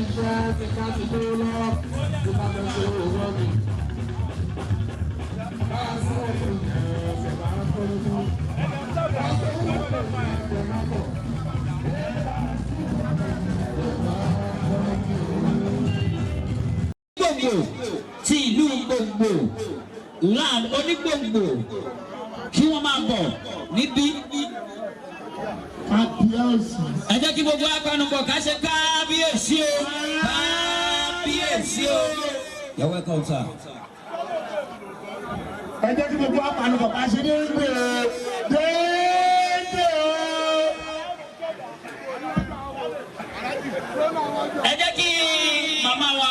Ṣiṣẹ́, tí bá ti dúró lọ, tí bá fẹ́ ṣe owó mi. Bá a sọ̀rọ̀ fún ẹ̀ẹ́dẹ̀ máa ń kọ́ lójú. Bá a sọ̀rọ̀ fún ẹ̀ẹ́dẹ̀ máa bọ̀. Gbòǹgbò ti ìlú Gbòǹgbò land, Onígbòǹgbò, kí wọ́n máa bọ̀ níbí. Kábíyèsí. Ẹ jẹ́ kí gbogbo apanupọ̀ ká ṣe kábíyèsí o, kábíyèsí o. You're welcome, sir. Ẹ jẹ́ kí gbogbo apanupọ̀ ká ṣe déédéé o, déédéé o. Ẹ jẹ́ kí màmá wa.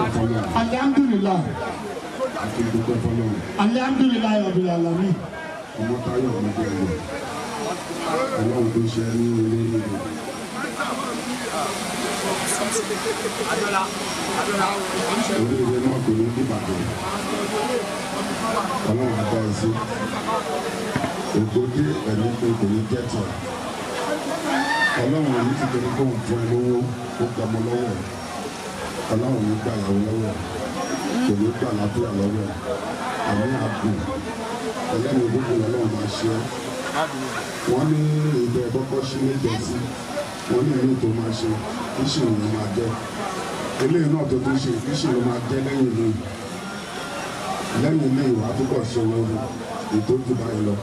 Alhamdulilah, alhamdulilah rabbil alamin. Ọmọ Táyọ̀, ọmọdé ẹ̀yọ̀, Ọlọ́run tó ṣe ní olórí rẹ̀. Oríire náà kò ní dìbàjẹ́. Ọlọ́run á dá ẹ sí. Ògbódé ẹ̀mí pé kò ní jẹ́ tiẹ̀. Ọlọ́run ò ní ti torí kóun fún ẹ lówó ó gbọmọ lọ́wọ́ ẹ̀. Ọlọ́run ò ní gbà ìyàwó lọ́wọ́ ẹ̀, kò ní gbà láfíà lọ́wọ́ ẹ̀. Àmì àgùn ẹlẹ́nu gbogbo Ọlọ́run máa ṣe é. Wọ́n ní ìbẹ̀ kọ́kọ́ sí níjọ́sí, wọ́n ní ìlú tó máa ṣe kíṣìn ló máa jẹ́. Eléyìí náà tó tún ṣe, kíṣìn ló máa jẹ́. Lẹ́yìn ilé, lẹ́yìn ilé ìwà túbọ̀ ṣe wọn ìtọ́jú báyìí lọ.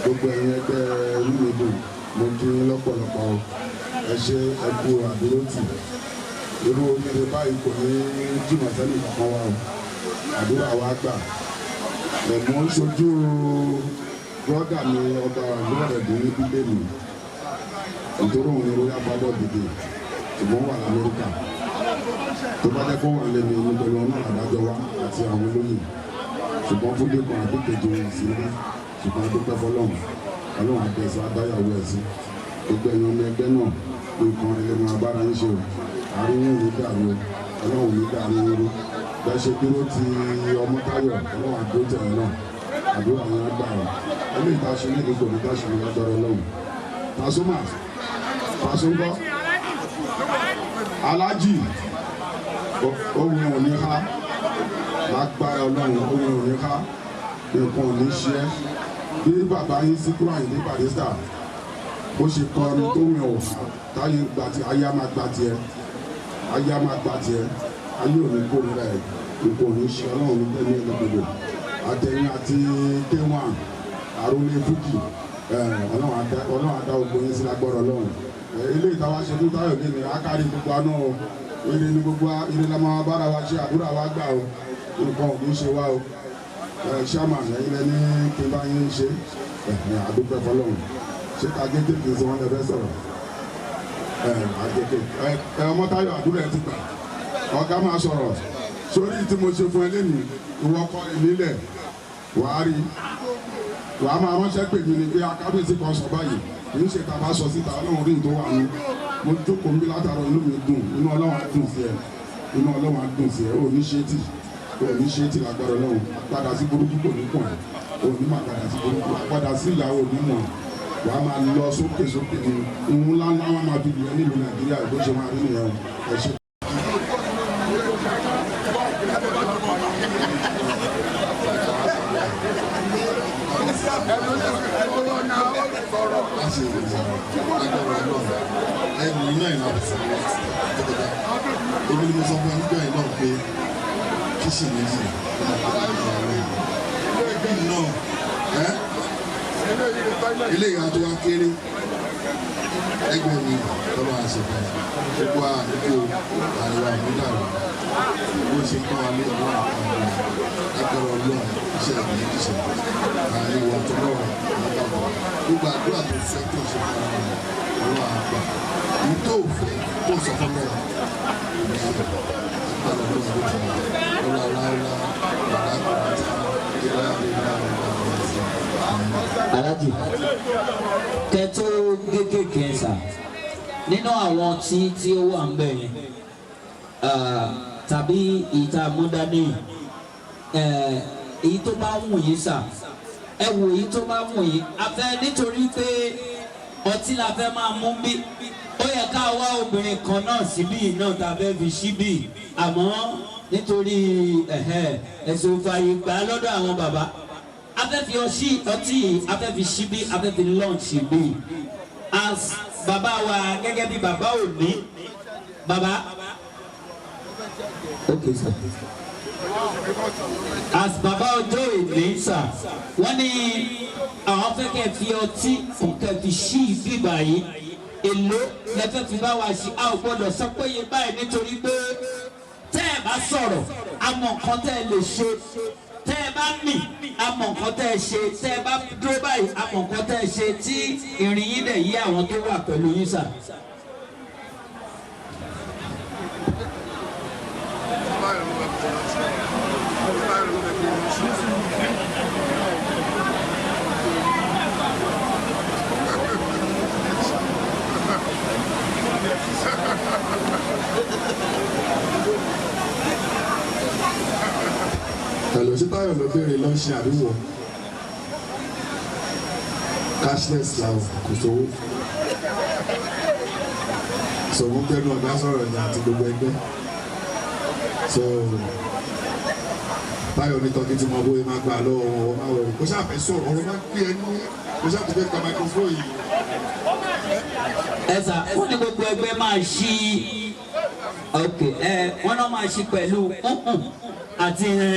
Gbogbo ẹ̀yin ẹgbẹ́ onímọ̀dé, mo kí yín lọ́pọ̀lọpọ̀ o. Ẹ ṣe, ẹ kú àdúrótì. Irú oríire báyìí kò ní jìnnà sẹ́nì kankan wa o. Àdúrà wa gbà. Ẹ̀mọ́ ń ṣojú brother mi, ọba lọ́rẹ̀dún ní bíbélì, nítorí òun ni royal father dìde, ṣùgbọ́n wà lamẹ́ríkà. Tó bá jẹ́ kó wà lẹ́nu ẹni pẹ̀lú ọ̀nà àdájọ́ wa àti àwọn olóyè, ṣùgbọ́n fúnlé kan àbí kejì wọn sí ní. Ṣùgbọ́n adúpẹ́ fọlọ́run. Ọlọ́run àdẹ̀sọ́ adáyàwó ẹ̀ sí. Gbogbo ẹ̀yàn ọmọ ẹgbẹ́ náà, nǹkan rẹ̀ máa bára ń ṣe o. Àárín yóò ní dàrú o. Ọlọ́run ní dàrú irú bẹ́ẹ̀ ṣe dúró ti Ọmọtáyọ̀. Ọlọ́run àdúró tẹ̀yìn náà. Àdúrà yẹn á gbà ọ́. Eléyìí tá a ṣe ní ìdíkò ní tá a ṣe ní lágbára Ọlọ́run. Pasuma, Pasumgbọ́ Alájì, ohun ò ní ká lágbára Ọlọ́run. Ohun ò ní ká, nǹkan ò ní ṣe é. Bí bàbá yín Síkírù Àyìndé Barrister bó ṣe kọrin tó wù ọ́, táyé gba ti ayé á máa gba tiẹ̀, ayé á máa gba tiẹ̀. Ayé ò ní kórìíra ẹ̀, nǹkan ò ní ṣe. Ọlọ́run ní tẹ́lẹ̀ ẹlẹ́gbẹ̀dẹ̀ àtẹ̀yìn àti K1 àròlé fújì. Ọlọ́run á dá gbogbo yín sí lágbọ́rọ̀ Ọlọ́run. Ilé ìtawá ṣe fún Táyọ̀ lé ní akárí gbogbo àná o. Ire ní gbogbo ire la máa bára wa ṣe. Àdúrà wa gbà o, nǹkan ò ní ṣe wá o. Ṣáàmà, ẹ̀yin lẹ ní kí n bá yín ṣe. Àdúpẹ́ fọlọ́run. Ṣé ká gé kéèké sí wọn lè fẹ́ sọ̀rọ̀? Àgègè ẹ, ọmọ Táyọ̀, àdúrà ẹ ti gbà. Ọ̀gá máa sọ̀rọ̀ sórí tí mo ṣe fún ẹ lẹ́nu. Ìwọ kọ́ ìnílẹ̀, wàá rí, wàá máa ránṣẹ́ pè mí ni pé akábíyèsí kan sọ báyìí. Kì í ṣe tá a bá sọ síta. Ọlọ́run rí tó wà ní. Mo jókòó ń bí látàrọ, inú mi dùn. Inú Ọlọ́run á dùn sí ẹ, inú Ọlọ́run á dùn sí ẹ. Ò ní ṣe tì, ò ní ṣe tì lágbára Ọlọ́run. Padà sí burúkú kò ní kàn ẹ́. Ò ní máa padà sí burúkú, padà sí ìyàwó ò ní mọ̀. Wàá máa lọ sókè sókè ní ìhun ńlá ńlá wọn máa fi lù ẹ́ nílùú Nàìjíríà. Bó ṣe máa rí nìyẹn. Ẹ ṣe. Láti ìrìnà lágbára Ọlọ́run, ẹnu iná ìlànà fún mi tó kọjá. Èmi ni mo sọ fún ẹ nígbà yìí náà pé kíṣì méjì náà ẹ ilé ìyá tó wá kéré ẹgbẹ́ mi tọ́lọ́ àṣepẹ́ gbogbo àdúgbò àríwá ìmúdàrú bó ṣe kọ́ wa ní ọlọ́run àwọn agbára Ọlọ́run, iṣẹ́ ìgbìyànjú iṣẹ́ àárín wa tọ́lọ́run àgbàgbọ́. Gbogbo àdúrà tó fẹ́ tó ṣe fún ara rẹ̀, Ọlọ́run àgbà. Èyí tó fẹ́ tó sọ fún Ọlọ́run, agbára Ọlọ́run ló ti wà. Ọlọ́run aláwọ̀lá wàlá ìlà ìlà ìlà ìlà. Alájì, kẹtó kéékèèké ẹ sà, nínú àwọn tí ó wà ń bẹ̀ yẹn tàbí ìta múdání, èyí tó bá wù yín sà. Ẹ wò yìí tó bá wù yìí. A fẹ́ nítorí pé ọtí la fẹ́ máa mú bí. Ó yẹ ká wá obìnrin kan náà síbí náà tá a fẹ́ fi síbí. Àmọ́ nítorí ẹ̀sùn fàyè gbà lọ́dọ̀ àwọn bàbá. A fẹ́ fi ọtí ọtí a fẹ́ fi síbí, a fẹ́ fi launch bí. As bàbá wa gẹ́gẹ́ bí bàbá òní. Bàbá. Okay, sir. As bàbá ọjọ́ ìní sà, wọ́n ní àwọn fẹ́ kẹ́ fi ọtí kò kẹ́ fi ṣí ibi báyìí. Èló lẹ́fẹ́ fi bá wa ṣí? A ò gbọ́dọ̀ sọ pé iye báyìí nítorí pé tẹ́ ẹ bá sọ̀rọ̀, a mọ̀ nǹkan tẹ́ ẹ lè ṣe. Tẹ́ ẹ bá mì, a mọ̀ nǹkan tẹ́ ẹ ṣe. Tẹ́ ẹ bá dúró báyìí, a mọ̀ nǹkan tẹ́ ẹ ṣe tí ìrìn yín dẹ̀ yí àwọn tó wà pẹ̀lú yín sà. Hello, ṣé Táyọ̀ ló béèrè lọ́ṣin àbí wọ̀? Cashless làwọn kò sówó. Sọ̀rọ̀ gbẹ́nu ọ̀gá sọ̀rọ̀ ní àti gbogbo ẹgbẹ́. So Táyọ̀ ní tọ́kí tí mo bóyá máa gbà lọ́wọ́ wọn máa wọ̀ kó ṣàfẹ́ sọ̀rọ̀ ọ̀rọ̀ máa gbé ẹnu kó ṣàfẹ́ fẹ́ gba microphone yìí. Ẹ sà, wọ́n ní gbogbo ẹgbẹ́ máa ṣí. Ok, ẹ wọ́n náà máa ṣí pẹ̀lú kúnkùn àti ẹ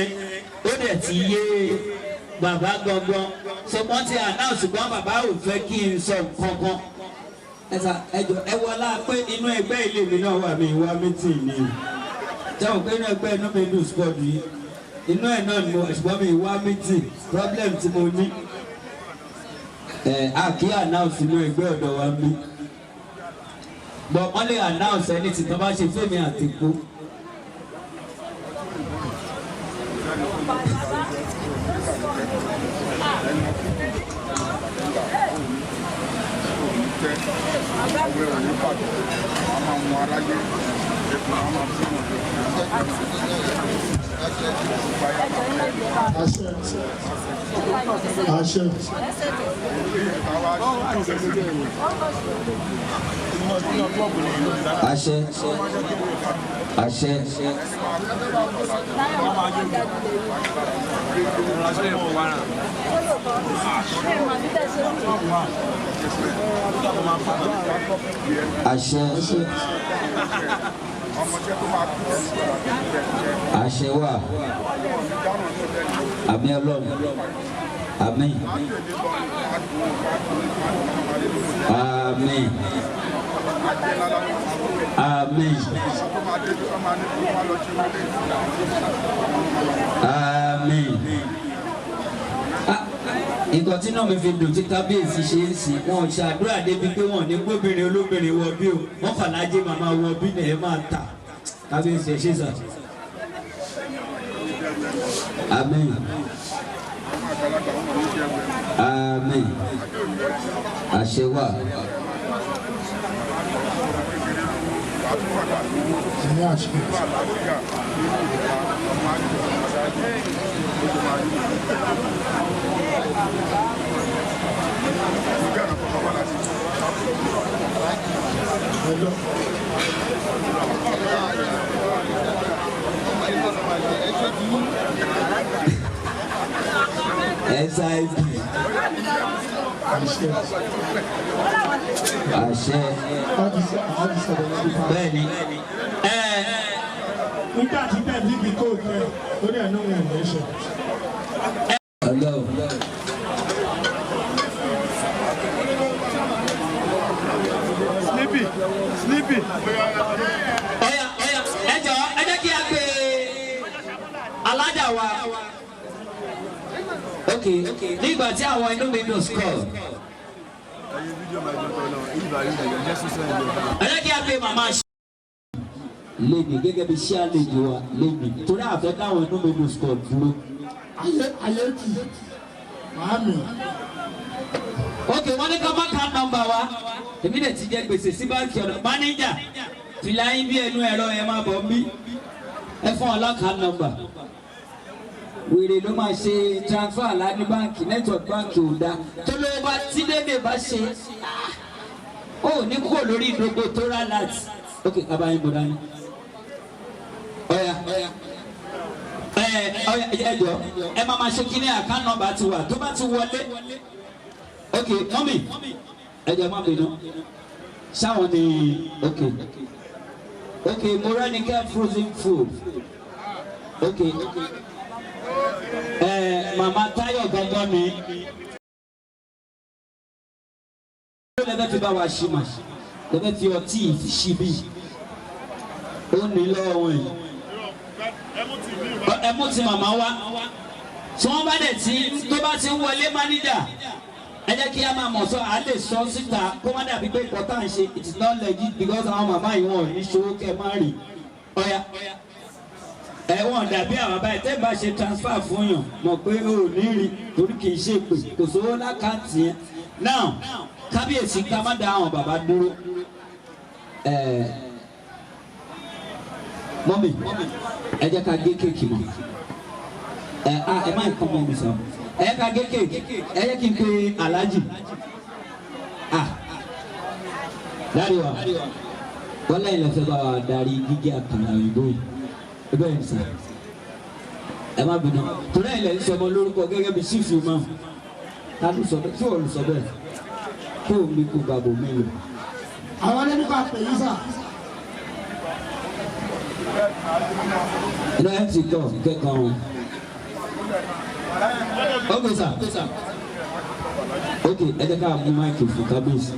ó dẹ̀ ti yé bàbá gangan. So wọ́n ti announce, ṣùgbọ́n bàbá ò fẹ́ kí n sọ nǹkan kan. Ẹ sà, ẹ jọ ẹ wọlá pé inú ẹgbẹ́ ilé mi náà wà mí wá meeting ni jẹ́wọ̀n pé inú ẹgbẹ́ inú mi dùn squad yìí inú ẹ̀ náà ni mo, ṣùgbọ́n mi wá meeting problem tí mo ní ẹ a kì í announce inú ẹgbẹ́ ọ̀dọ̀ wa mi, but wọ́n lè announce ẹni tí tó bá ṣe fẹ́mi àtìkú. Àṣẹ, àṣẹ. Àṣẹ, àṣẹ. Àṣẹ, àṣẹ wà. Àmín Ọlọ́run, àmín, àmín, àmín, àmín. Ah, nǹkan tí náà mi fi dùn tí kábíyèsí ṣe ń sìn, wọn ò ṣàdúrà débi pé wọn ò ní gbóbìnrin olóbìnrin wọ bí o. Wọn kàn lájẹ màmá wọ bí ní ẹ máa tà. Kábíyèsí, ẹ ṣe sà. Àmín, àmín, àṣẹ wà. Àmín, àṣẹ. Hello. SIB. Àṣẹ. Àṣẹ. Wọ́n ti sọ̀rọ̀ nípa. Bẹ́ẹ̀ni ẹ. Nígbà tí bẹ́ẹ̀ bí kò tẹ̀ ó dẹ̀ ní òun ò ní ṣe. Ọlọ́run. Sleepy, sleepy. Ọ̀yà ọ̀yà, ẹ jọ, ẹ jẹ́ kí a gbé alájà wa. Ok, nígbà tí àwọn inú mi dùn score. Ẹ jẹ́ kí a gbé màmá lẹ́nu gẹ́gẹ́ bí iṣẹ́ àlejò wa lẹ́nu torí àfẹ́ káwọn inú mi dùn score dúró. Ayé ayé tì màámi. Ok, wọ́n ní ká má ka nọ́mbà wa. Èmi dẹ̀ ti jẹ gbèsè sí báńkì ọ̀dọ̀ mánéjà fìlà yín bí ẹnu ẹ̀rọ yẹn máa bọ̀ mí. Ẹ fún ọ láka nọ́mbà. Wèrè ló máa ṣe transfer lá ní báǹkì, network báǹkì ò dáa. Tó ló bá tí dédé bá ṣe, ó ní kúrò lórí ìdógó tó rà láti. Ok, abayín bò dání. Ọ̀ya ẹ ọ̀ya, ẹ jọ, ẹ máa ma ṣe kí ní account number ti wà tó bá ti wọlé. Ok, mummy, ẹ jọ, má bínú. Ṣáwọn ni? Ok, Morenike frozen food. Ok, ẹ màmá Táyọ̀ gangan ni lẹ́fẹ̀ẹ́ fi bá wa ṣí mà, lẹ́fẹ̀ẹ́ fi ọtí ṣí bí ó ní lọ́wọ́ wọn yìí. Ẹ mú ti màmá wá. Tí wọ́n bá dẹ̀ tí tó bá ti ń wọlé, máníjà, ẹ jẹ́ kí a máa mọ̀ sọ, à lè sọ síta kó má dàbí pé nǹkan tá à ń ṣe, it is not legit, because àwọn màmá yìí, wọn ò ní ṣòwò kẹ́ ẹ má rí. Ọ̀ya ẹ, wọ́n dàbí àwọn báyìí tẹ́ bá ṣe transfer fún yàn mọ̀ pé o ò ní rí, torí kì í ṣe pé kò sówó l'account yẹn. Now, kábíyèsí, ká má dá àwọn bàbá dúró. Ẹ mummy, ẹ jẹ́ ká gé cake mọ́. Ẹ a ẹ má kọ́ mọ́ mi sọ. Ẹ jẹ́ ká gé cake. Ẹ jẹ́ kí n pe alájì. Ah, dárí wa, wọ́n lẹ́yìn lọ́sẹ̀ bá wa darí gígé àkàrà òyìnbó yìí. Ẹ bẹ́ẹ̀ ni sà, ẹ má bínú, torí ẹ̀ lẹ́ ń sọmọ lórúkọ gẹ́gẹ́ bí sífù mọ́. Ta ló sọ bẹ́ẹ̀? Tí wọ́n lù sọ bẹ́ẹ̀ kó o mi kó gbàgbó mi lò. Àwọn ẹni ká pè yín sà. Iná MC kọ kẹ́kọ̀ọ́ wọn. Ok sir, ok, ẹ jẹ́ ká mú mic fún kábíyèsí.